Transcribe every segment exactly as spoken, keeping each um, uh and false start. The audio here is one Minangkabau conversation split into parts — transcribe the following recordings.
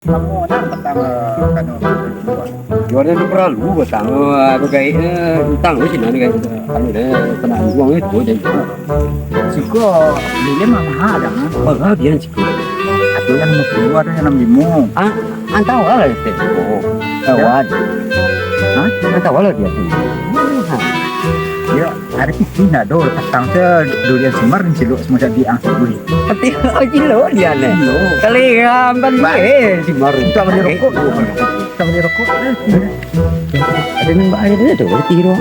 Lamo dah patang, eh, kano. Yo, ado nan paralu patang, eh, ado gaek, eh, utang di siko ni, gaek. Anu deh, kena uang itu, deh. Siko, lilin mah mahal, dah, ah. Mahal dia siko. Ado nan limo puluah, ado nan anam limo. Ah, antah lah, teh. Oh, kawan. Hah? Antah lah dia tu. Hah. Yo. Ado pitih ndak do, patang tu durian simar cilok samo jadi ang sabui. Tapi cilok dia ni. Cilok. Kali gambar. Ba-, eh, simar. Kita beli rokok. Kita beli rokok. Ado nan ba-, ado tu, pitih tu.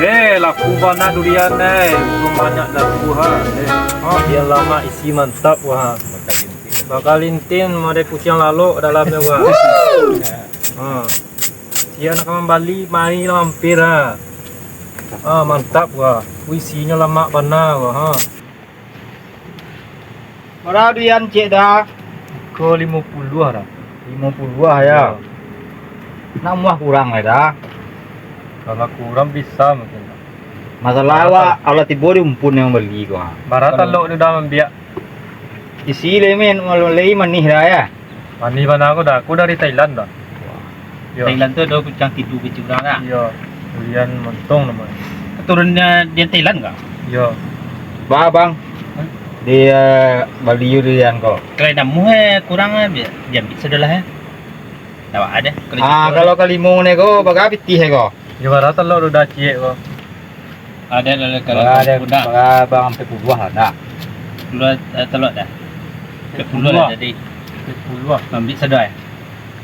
Eh, laku bana durian, eh. Untuang banyak laku, ha. Eh, ha, durian lamak isi mantap, wah. Bakalintin, model kuciang lalok dalamnyo, wah. Ha. Sia nak mambali, mari lah mampir, ha. Ha, mantap, wah. Isinyo lamak bana, wah, ha. Bara durian ciek dah? Iko limo puluah dah. Limo puluah yo. Yo. Nak muah kurang lai dah. Kalau kurang bisa mungkin. Masalah awak, kalau tibo di umpun nan bali ko. Bara talok tu dah mambiak. Isi lai, men, lai manih dah yo. Manih bana ko dah, ko dari Thailand dah. Yo. Thailand tu ado kuciang tidu kecil urang dah. Yo, durian montong namonyo. Turun dari, dari Thailand kah? Yo. Ba, Bang. Hah? Di, eh, bali durian ko. Kalau namuah, eh, kurang, eh, bia-, diambiak sadolah, eh. Ndak baa deh, kalau Ah, gitu. Kalau kalimo ne ko, bara pitih ko? Yo, bara talok tu dah ciek ko. Ado lah, kalau Bara ado, udah. Bara, Bang, ampek puluah lah, dah. Puluah, eh, talok dah. Ampek puluah lah jadi. Ampek puluah. Ambiak sado, eh.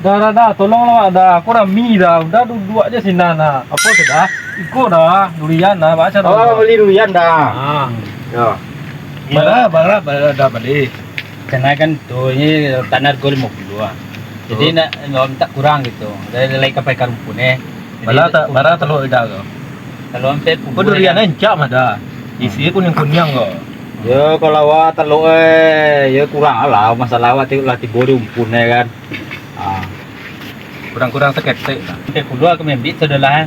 Dah, dah, dah, tolonglah, dah. Aku rami dah. Udah duduak je sinan, nah. Apo tu dah? Iko dah, durian dah. Baco dah. Oh, bali durian dah. Ah. Yo. Bara, bara, bara dah bali. Karena kan tu, ini tanah harga lima puluh ah. Jadi nak, nak minta kurang gitu. Dari, dari kapai ka rumpun, eh. Jadi Bara tak, bara talok ida ko. Kalau ampek Ko puluh durian dah. Encak mah dah. Isi kuniang-kuniang ko. Yo, kalau awak talok, eh, yo kurang lah. Masalah awak ti-, lah tibo di umpun, ya kan. Ah. Kurang-kurang saketek lah. Ampek puluah kami ambiak sudah lah, eh.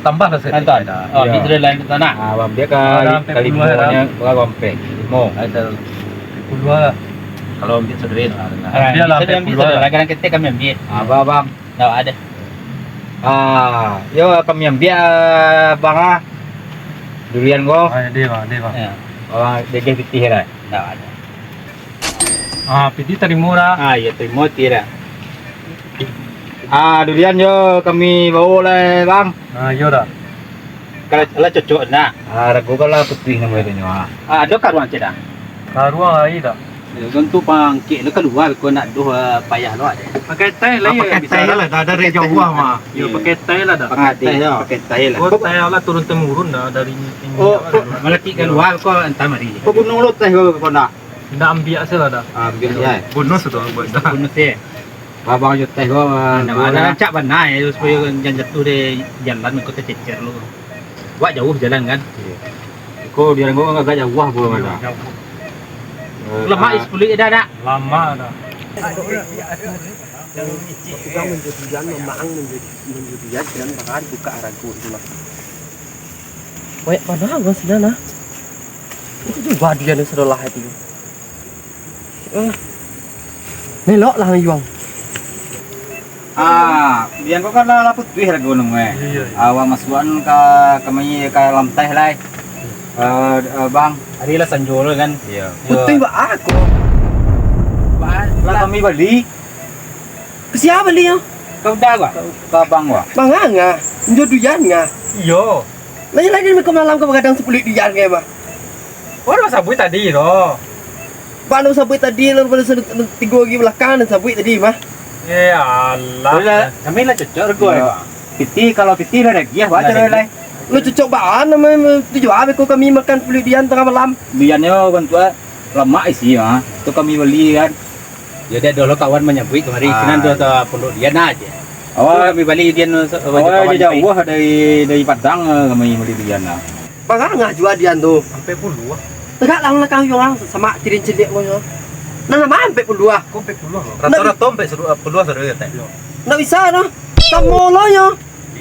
Tambah lah saketek Anton. Dah. Oh, ambiak Yo. Sudah lah, Anton, nah. Ah, ambiak ka Ada ampek kali puluah dah. Limanya, berapa ampek? Limo. Ada ampek puluah lah. Kalau ambiak sudah lah. Ah, Ambiak lah bisa ampek diambiak puluah sudah lah. Lah. Kadang ketek kami ambiak. Ah, apa, Bang? Ndak ada. Ah, yo kami ambiak, Bang, ah. Durian ko. Ah, ada, Bang, ada, Bang. Ya. Orang degeh pitih lah. Ndak ada. Ah, pitih tarimo dah. Ah, yo, tarimo pitih dah. Ah, durian yo kami bawa lah, Bang. Ah, yo dah. Kalau lah cocok nah. Ah, ragu kalau putuih namo itu nyo. Ah, ado karuang cek dah. Karuang ai dah. Ya, kan tu pangkek lo kalua ko nak doh, ah, payah lo ado. Pakai teh lah. Ah, ya, pakai bisa teh lah. Lah, dah dari jauah mah. Yo, pakai teh lah dah. Pakai teh, pakai teh lah. Oh, teh lah turun temurun dah dari Oh, malaki kalua ko entah mari. Ko gunung lo teh ko, ko nak. Ndak ambiak se lah dah. Ah, ambiak se. Bonus tu buat dah. Bonus ya. Abang jo teh ko, ah, Ndak dua ada lah. Rancak bana ya, supayo jan jatuh di jalan ko tececer lo. Wak jauh jalan kan? Iyo. Ko di Ranggo agak jauah pulo mah. Jauh. Eh, Lemak ah. Is puluh dah dak? Lama dah. Tukang manjual durian, mamaang manjual, manjual durian, sinan bakal buka harago tu lah. Banyak panah gua sinan nah. Itu juga dia ni sudah lah itu. Eh. Melok lah, Yuang. Ah, biang ko kan lah, lah putuih rago namo, eh. Iyo, iyo. Awak masuakan ka, kami ka dalam teh lah, eh. Eh, eh, Bang. Ari lah sanjo lo kan? Iyo. Putuih baa ko? Baa Lah lah. Kami bali. Ka sia bali yo? Ka uda ko? Ka abang ko? Bang Angah, njo duyan ngah. Iyo. Lah, iyo lah, dia ko malam ko bagadang sapuluah duyan ngah, mah. Oh, dah sabuik tadi tu. Bang, dah sabuik tadi, lalu pada se-, tigo hari balakang dah sabuik tadi, mah. Eh, alah. Boleh lah, kami lah cocok rego, Iyo. Eh, Bang. Pitih, kalau pitih lah dagiah, baca Lah lah, dagiah. Lah. Lu cocok baan, nama, tujuh hari ko kami makan sapuluah duyan tangah malam. Duyannyo bantuak lamak isi, ha. Tu kami bali, kan. Jadi, ado lo kawan manyabuik kamari, Ah. Sinan tu, tu pondok duyan aja. Awak Kami bali duyan, Awak awak jauah dari, dari Padang, eh, kami bali duyan, ha. Bangangah jua dian tu. Sampai puluah. Tegak lah lakang yo, orang samak tirin ciliak ko yo. Nan lah ampek puluah. Kok ampek puluah, Bang? Rato-rato ampek puluah sadonyo, Tek. Ndak bisa doh. Samo lo nyo.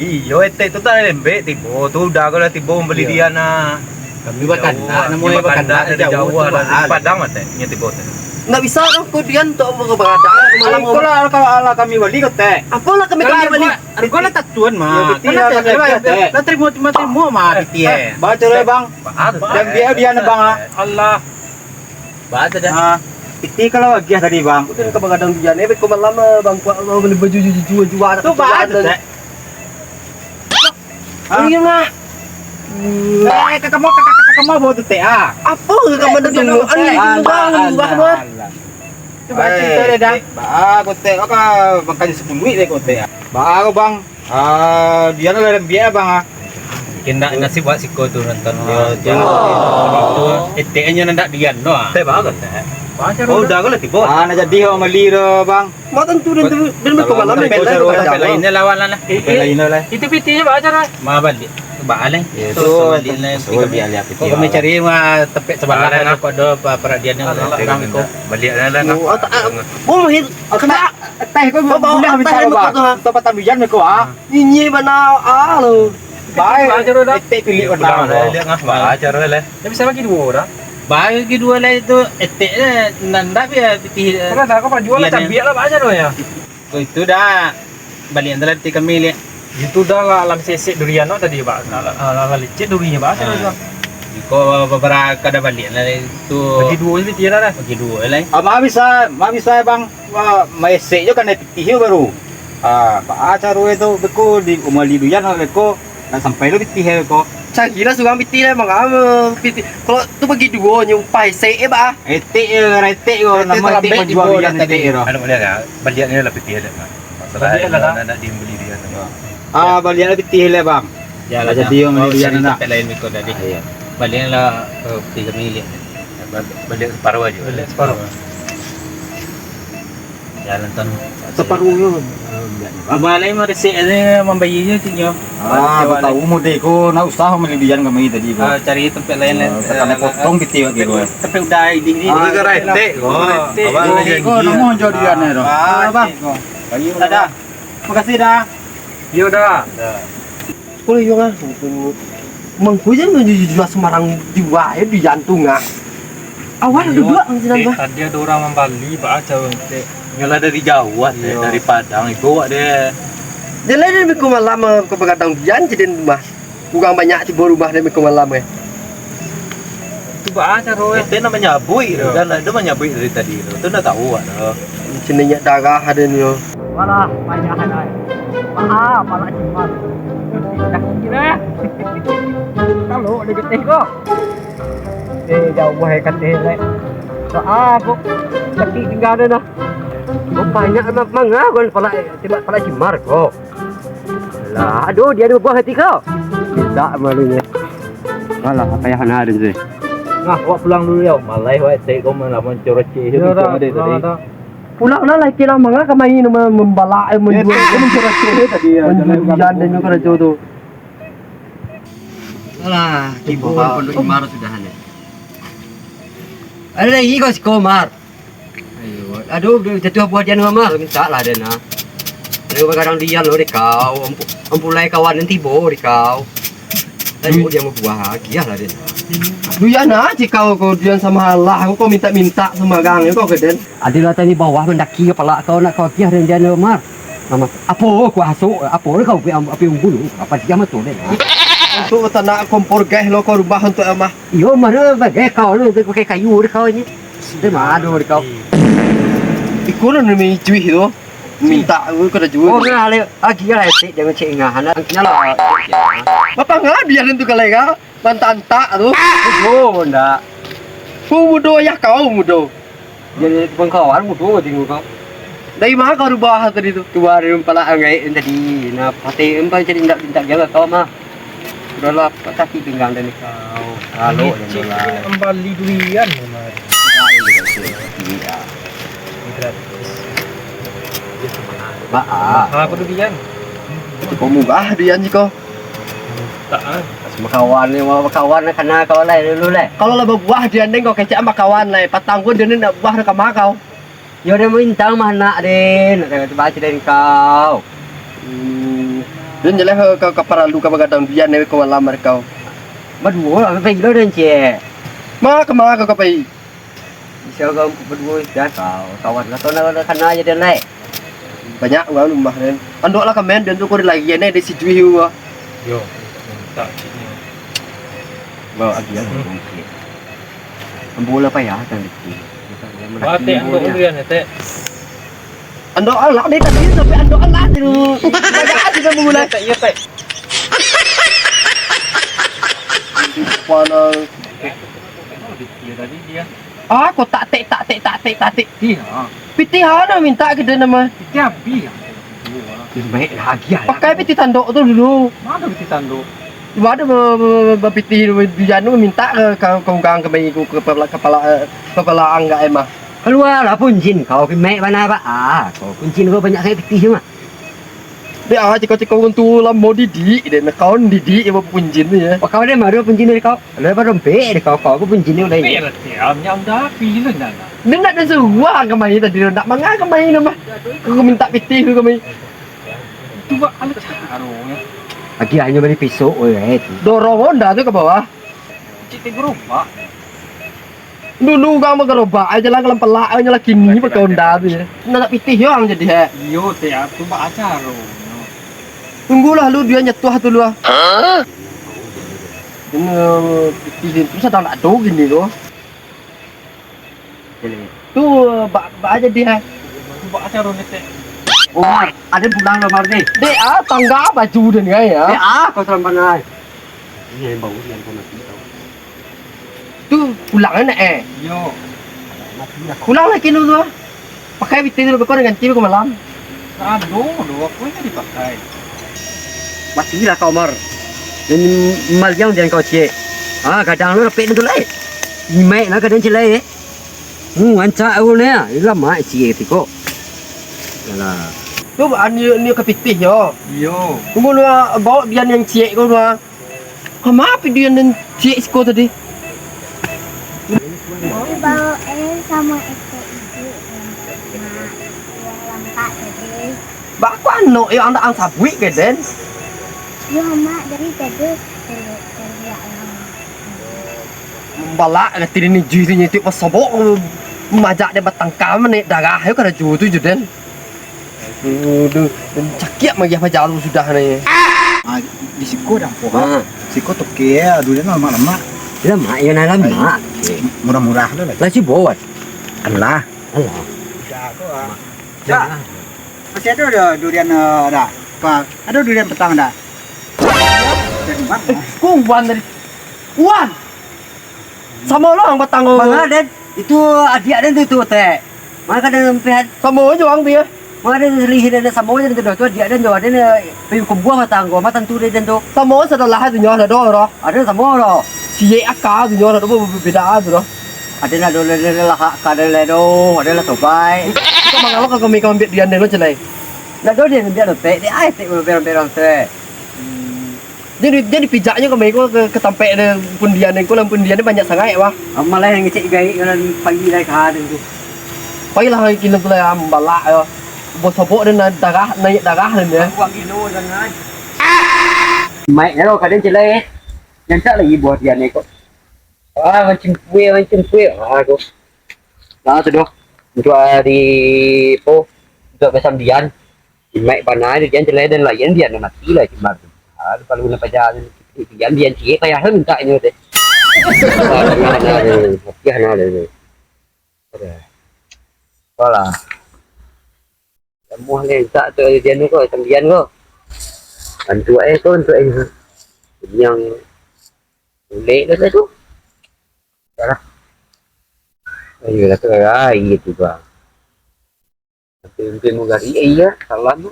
Iyo, Etek tu tak lembek tibo. Tu udah ko lah tibo mambali Dian nah. Kami bakandak, namonyo bakandak dari jauah lah. Dari Padang lah, Tek. Inyo tibo, Tek. Ndak bisa doh, ko Dian tu mau bagadang malam. Kalau, kalau alah kami bali ko, Tek. Apolah kami bali. Harga lah tatuan mah. Lah tarimo, tarimo, tarimo mah, Tek. Baco lah, Bang. Baco. Dian, Bang, ah. Allah. Baa tu dah. Ah, pitih kalau agiah tadi, Bang. Udah ka bagadang Dian, eh, beko malam, eh, Bang, kuat lo bali baju jujua-jua. Tu baa tu, Tek? Ah. Iya lah. Eh, kakak mau, kakak, kakak mau bawa tu, Tek, ah. Apa kakak mau dengar? Alah, alah, alah. Coba cerita dia dah. Baa, kotek, makan sepuluh deh kotek. Baa, Bang. Ah, Dian lah dalam biak, Bang, ah. Mungkin ndak nasib buat siko tu nonton. Oh, dia. Itu etek nyo ndak Dian doh, ah. Tek, baa, Tek? Oh, udah ko lah tibo. Ah, nak jadi awak mali doh, Bang. Mau tentu dan tu, dan beko malam ni. Tempat lain lah, lawan lah. Tempat lain lah. Itu pitihnyo baa caro? Ma baliak. Baa lah. Itu baliak lah. Kami cari mah tempat sabalah lah, kok do pa-, paradian ni. Baliak lah. Oh, tak, ah, oh, mahir. Teh ko buliah minta, Bang. Untuk patang Dian ko, ah. Inyi bana, ah, lo. Baik. Etek pilih bana. Lihat ngah, baa caro lah. Dia bisa bagi duo dah. Bagi duo lah itu, etek lah, nan dak biar pitih. Kalau dah kau pajual lah, cabiak lah, baa caro ya. Ko itu dah, baliak antara ti kami lihat. Itu dah lah, alam sesek durian no tadi, Pak. Alam, alam licin durian, Pak. Iko babarapo kada baliak lah itu. Bagi duo je pitih lah dah. Bagi duo lah. Ah, ma bisa, ma bisa, Bang. Wah, maesek jo kanai pitih jo baru. Ah, baa caro itu, beko di umali Dian beko, nak sampai lo pitih beko. Carilah surang pitih lah, Bang. Ah, pitih. Kalau tu bagi duo nyo upah esek, eh, bah. Etek je, etek ko, namo etek ko jual Dian etek ko. Anu, baliak lah, baliak ni lah pitih lah, Bang. Masalah nak, nak diambali Dian. Ah, baliak lah pitih lah, Bang. Ya lah, jadi yang bali Dian nak. Tempat lain beko tadi. Ah, iya. Baliak lah, eh, pitih kami lihat. Baliak separuh aja. Baliak separuh. Jalan tan. Separuhnyo. Abah lai maresek aja, mambayia je cik nyo. Ah, batau mode ko, nak usah malidian kami tadi ko. Ah, cari tempat lain lah. Takana potong pitih wak kiro. Tapi udah ini ni. Ah, gara etek ko. Abah lai janji. Ko namo jadian tu. Ah, Bang. Dadah. Makasih dah. Yo dah. Ko iyo ngah, mangko jan jua sembarang jua, eh, di jantung ngah. Awak duduak di sinan, bah. Tadi ado urang mambali, baa caro, Tek? Nyolah dari jauah, Tek, dari Padang, ibo wak deh. Jan lah deh, minggu malam, eh, ka bagadang Dian, jadi rumah. Urang banyak tibo rumah deh, minggu malam, eh. Tu baa caro, eh? Ete nak manyabuik tu, kan ado manyabuik dari tadi tu. Tu ndak tahu awak tu. Macam minyak darah ado ni. Walah, payah dah. Maha, pala cimat. Dah kira. Kalau ada getih ko. Eh, jauh buah ikan teh, lek. Baa ko. Tapi tinggal dah. Ko banyak mangah kan pala, pala cimar ko. Lah, aduh, dia ada buah hati kau. Tidak malunya. Alah, apa yang hana ada sih? Nah, awak pulang dulu ya. Malai awak cek kau mana mancoroce itu ada tadi. Pulang lah, lah, kira mangah ka main mem-, membalak, eh, menjual. Dia mancoroce tadi ya. Menjual dan juga raja tu. Alah, tiba pondok Imar sudah ni. Ada lagi kau si Komar. Ayo, aduh, jatuah buah dian, Mar, mintak lah den, ah. Ayo, kadang dian lo dek kau, ampu-, ampulai kawan nan tibo dek kau. Ayo, dia mau buah, agiah lah den. Duyan ah, cik kau, kau duyan sama Allah, kau minta-minta sama gang, kau ke den. Adalah tadi bawah mendaki kepala kau, nak kau agiah den, dian lo, Mar. Nama, apo kuaso, apo kau api, api unggun, apa dia mato den, ah. Untuk tanak kompor gas lo kau rumah untuk amah. Iyo, Mar, bagai kau lo, pakai kayu dek kau ni. Di ma ado di kau? Iko nan namo icuih tu. Mintak aku kada juo. Oh, nah, le, agiah lah etik, jangan cek ngah, anak, anak lah. Bapa ngah biarin tu kalai ka? Bantak-antak tu. Oh, ndak. Ku mudo ayah kau mudo. Jadi tukang kawan mudo tinggal kau. Dari ma kau rubah tadi tu? Keluar dari pala angai tadi. Nah, pati empai jadi ndak mintak jaga kau mah. Udahlah, patah pinggang dan kau. Halo, dan bola. Kembali durian, Mar. Iya. Gratis. Ba, ah. Mahal ko durian. Cukup murah durian siko. Tak, ah. Bakawan ni, mau bakawan lah, kana kau lah dulu lah. Kalau lah babuah di andeng kau kecek bakawan lah, patang pun dia ni nak buah ka ma kau. Yo, dia maintang mah anak den, nak tengok tu baca den kau. Hmm. Den jelas kau, kau, kau paralu ka bagadang bian ni kau malam hari kau. Baduo lah, sampai gilo den cek. Ma, ka ma kau ka pai? Bisa kau baduo, dah kau, kawan lah kau nak, nak kana aja den lai. Banyak urang rumah den. Andok lah ka main, den tu kau di lagi ni, di si Jui tu. Yo, mintak cik ni. Bawa agiah Hmm. bungkit. Ambo lah payah tang dikit. Batek ambo dulu ya, Netek. Andok alah dari tadi sampai andok alah tu. Agak aja dah mulai. Iya, Tek. Iya, Tek. Panang. Iya, tadi dia. Ah, kau tak tek, tak tek, tak tek, tak tek. Iya. Pitih ha, nak minta ke dia nama? Pitih habis lah. Baik lagi lah. Pakai pitih tandok tu dulu. Mana pitih tandok? Cuma ada be-, be-, be-, bapitih bijan tu minta ke, ke, ke urang ke mai ku ke kepala, kepala, eh, kepala angga emah. Kalualah punjin kau, pai mek bana, Pak. Ah, kau punjin kau banyak sangaik pitih tu mah. Dek ah, ciko-ciko urang tu lah mau didik, dek nak kawan didik, ya, punjin tu ya. Pak, kau dek mah, punjin dari kau. Ada apa dompet dek kau, kau apa punjin ni udah ini? Berarti amnya udah pilih dah. Dia nak ada seruang ke mai tadi, nak mangan ke mai nama. Kau minta pitih ke mai. Cuba alat caranya. Lagi hanya beli pisau, oi, eh, tu. Dorong Honda tu ke bawah. Cik teh gerobak. Dulu urang bagarobak ai, jalan ka Lampalak ai, nyo lah kini pakai Honda tu, ya. Nak, nak pitih yo ang jadi, hek. Iyo, teh, tu bak acara. Tunggulah lu, dia nyatuah tu lu, ah. Hah? Ini pitih tu sadang nak ado gini tu. Tu bak, bak aja dia. Tu bak acara ni, teh. Oh, Mar, ada pulang lah, Mar, ni. Dek, ah, tangga baju dia ni, ya. Dek, ah, kau serem banget. Ini yang bau, yang kau mati, tau. Tu pulang anak eh. Yo. Pulang lah kini tu ah. Pakai pitih tu, kau ganti kau malam. Aduh, aduh, aku ini dipakai. Matilah kau, Mar. Dan maliang jangan kau cek. Ah, kadang lu repek tu lai. Imaik lah kadang celai eh. Hmm, rancak aku ni ah. Lama cek tiko. Yalah. Tu ani ni ke pitih yo. Yo. Tunggu lu ah, bawa bian yang ciek kau tu ah. Kama api dia nan ciek siko tadi? Dibawa eh sama eko ibu, mak, buah lampak tadi. Bak aku anok yo, andak ang sabuik ke den? Yo, mak, dari tadi tadi, tadi, ah. Mambalak nanti ni jui tu nyetik pasobok, majak dia batangka, naik darah yo karajo tu je den. Aduh, cakiak magiah paja lu sudah ni. Ah, di siko dah, po. Ha. Siko toke, aduh, dia lamak-lamak. Lamak, iyo, nah, lamak. Murah-murah tu lah. Lah, si Bowan. Alah. Alah. Dah tu ah. Dah. Masih ada dah durian, eh, dah. Pa, ada durian petang dah. Eh, ku Wan tadi. Wan! Samo lo ang batang ko. Manga, Den? Itu adiak Den tu, tu, Tek. Manga ka Den sampihan? Samo jo ang tu, ya. Manga Den salih Den, samo jo Den tu, tu adiak Den jo, Den, eh, payu kumbuah batang ko, mah tantu Den, Den tu. Samo sadalah tu nyo, ado ro. Ado samo ro. Ciek aka tu nyo, ado beda tu ro. Ado lah, ado lah, ado lah hak ka Den lah tu, ado lah tobai. Kau mangalo kau kami kau ambiak dian Den lo celai. Nak do Den ambiak do, Tek. Dek ai, Tek, berang-berang, Tek. Jadi, jadi pijaknyo kami ko ke, ke tampek de pundian ko, lah pundian ni banyak sangaik, wah. Malah yang ngecek gaik kalau pagi lai ka den tu. Pailah lagi kilo tu lah, ambalak yo. Bos sobok dan darah, naik darah dan ya. Buang kilo jangan. Maik nyo kadang celai. Nyantak lagi buah dian ni kok. Ah, mancing kue, mancing kue. Ah, tu. Nah, tu doh. Untuk hari po, untuk pesambian. Imaik bana tu, jan celai dan lain, biar nak mati lah, cuma tu. Ah, tu kalau nak paja, jan, jan ciek payah lah minta nyo teh. Ah, tengah na tu, matiah na tu. Aduh. Apalah. Tamuah ni, tak tu, jan ko, sambian ko. Bantu eh ko, bantu eh. Yang ulek lah tu. Ayolah, tu lah, gitu, bang. Tapi mungkin mau gari, eh, iya, salam.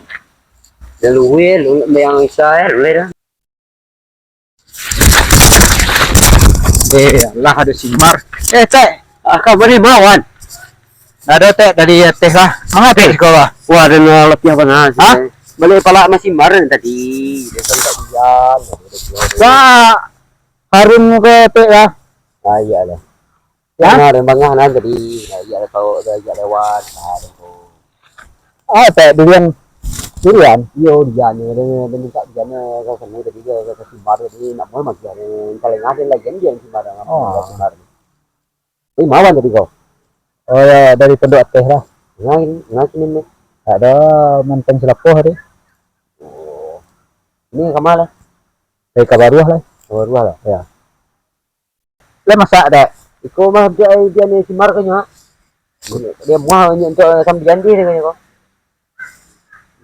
Dan luwe, lu nak bayang isa, eh, luwe dah. Eh, alah, ada si Mar. Eh, Tek, ah, kau boleh mawan? Ada, Tek, dari Tek lah. Manga, Tek, kau lah? Wah, ada nak lebih apa nak? Hah? Balik pala masih Mar tadi. Dia kan tak buat. Wah, harum muko etek lah. Ah, iyolah. Hah? Nah, den bangah nah tadi. Nah, iyo lah, kau dah, iyo lewat. Nah, den tu. Ah, etek durian. Durian? Iyo, durian ni. Den, den minta durian ni, kau semu tadi dia, kau simbar tadi, nak mau mah durian ni. Kalau ngadeh lagi, dia simbar, nak mau simbar. Dari ma tadi kau? Oh, yo, dari Pondok Ateh lah. Nah, ini, nah, sini ni. Ado mantang silapoh tadi. Oh. Ini ka ma lah? Dari Kabaruah lah. Kabaruah lah, yo. Lah masak dak? Iko mah dia, dia ni simbar ko nyo. Dia muah nyo untuak sambian dia, dia ko.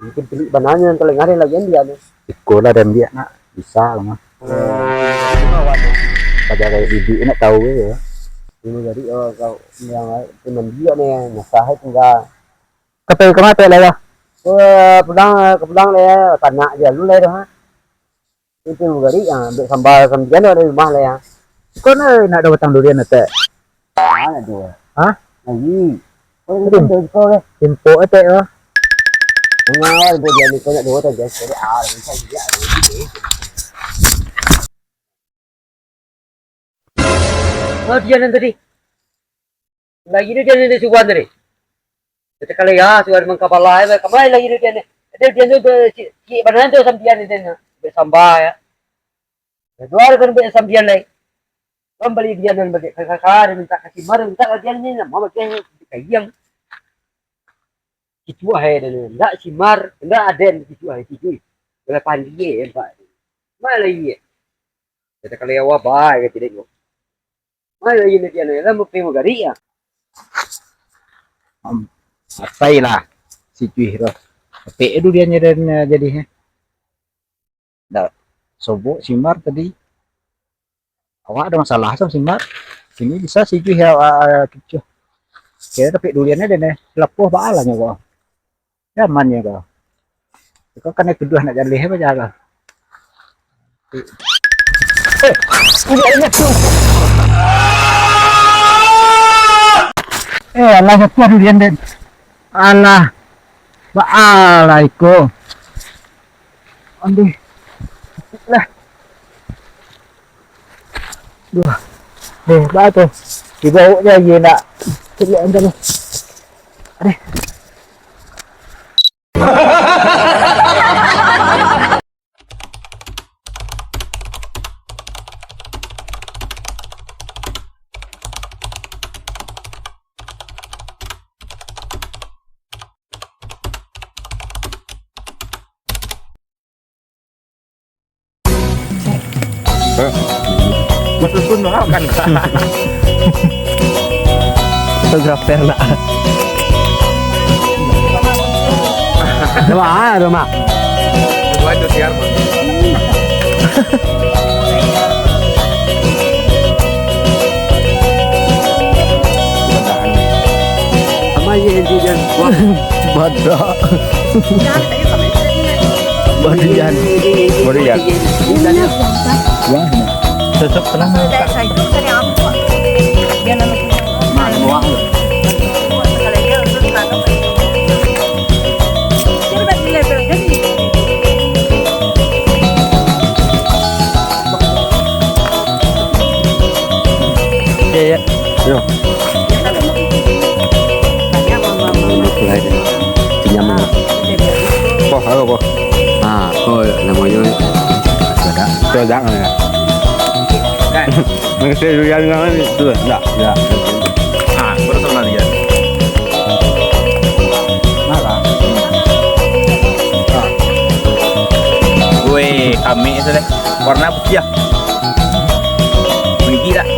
Mungkin pelik bana nyo, nan talengah den lagi dia ni. Iko lah den biak nak, bisa lah mah. Paja kayak bidik nak tahu je. Ini jadi, oh, kau yang tu mandiak ni, nyasah tinggal. Ka pai ka ma lah yo? Oh, pulang, ka pulang lah yo, tanak je dulu lah yo, ha. Itu gari, ah, ambil sambal sambian dari rumah lah ya. Kau nak, nak ada batang durian, etek? Ah, nak dua. Hah? Lagi. Kau nak dua kau lah. Impok etek lah. Dengar, impok dia ni, kau nak dua tak, guys. Jadi, ah, bisa juga. Oh, dia nan tadi. Lagi tu dia ni subuhan tadi. Kita kalau ya, sudah mengkapala, eh, kamai lagi tu dia ni. Dia, dia tu, dia, cik, cik, bana tu sambian dia ni. Ambil sambal, ya. Keluar kan ambil sambian lai. Kan bali dia nan bagi kakak, dia minta kasih mar, minta lagi ni, nama bagi kayang. Kicuah, eh, dia ni. Ndak simar, ndak aden kicuah, eh, kicuah. Kalau pandai, eh, nampak. Mana lagi, eh? Kita kalau ya, wabah, ya, tidak, kok. Ayo, ini dia ni, lah, mau pergi mau gari, ya? Am, atai lah, si Cuih tu. Apek duriannyo dan, eh, jadi, eh. Dah, sobok simbar tadi. Awak ada masalah sama simbar. Sini bisa si Cuih, ya, ah, ah, kicuah. Kira dapek duriannyo dan, eh, lapuah baalah nyo kok. Nyaman ya kau. Kau kan tuduah nak jaleh apa jalan? Eh, ini aja tu. Eh, alah, jatuh durian, Den. Alah. Baalah iko. Ambil. Lah. Duh. Eh, baa tu? Dibawa je lagi nak. Cari yang sana. Aduh. Basusun doang kan. Fotografer nak. Coba, ah, coba. Gua itu siar, Bang. Sama aja intinya. Wah. Badak. Baru Jan. Baru Jan. Wah. Cocok tenang. Mana buah lu? Iya, iya. Yo. Mulai deh. Pinjam dulu. Poh, halo, poh. Ah, ko namonyo Sodak. Sodak, ya. Nasi durian kan itu, enggak? Enggak. Ah, personal dia. Marah. Ah. Weh, kami itu deh. Warna putih ya. Menggigit tak?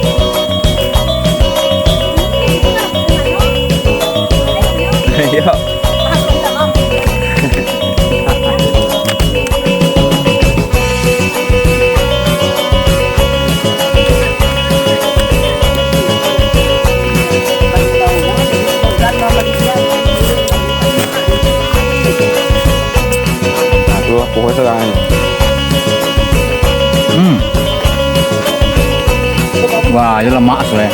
Iya. Aku, aku rasa tangan. Hmm. Wah, itu lemak tu, eh.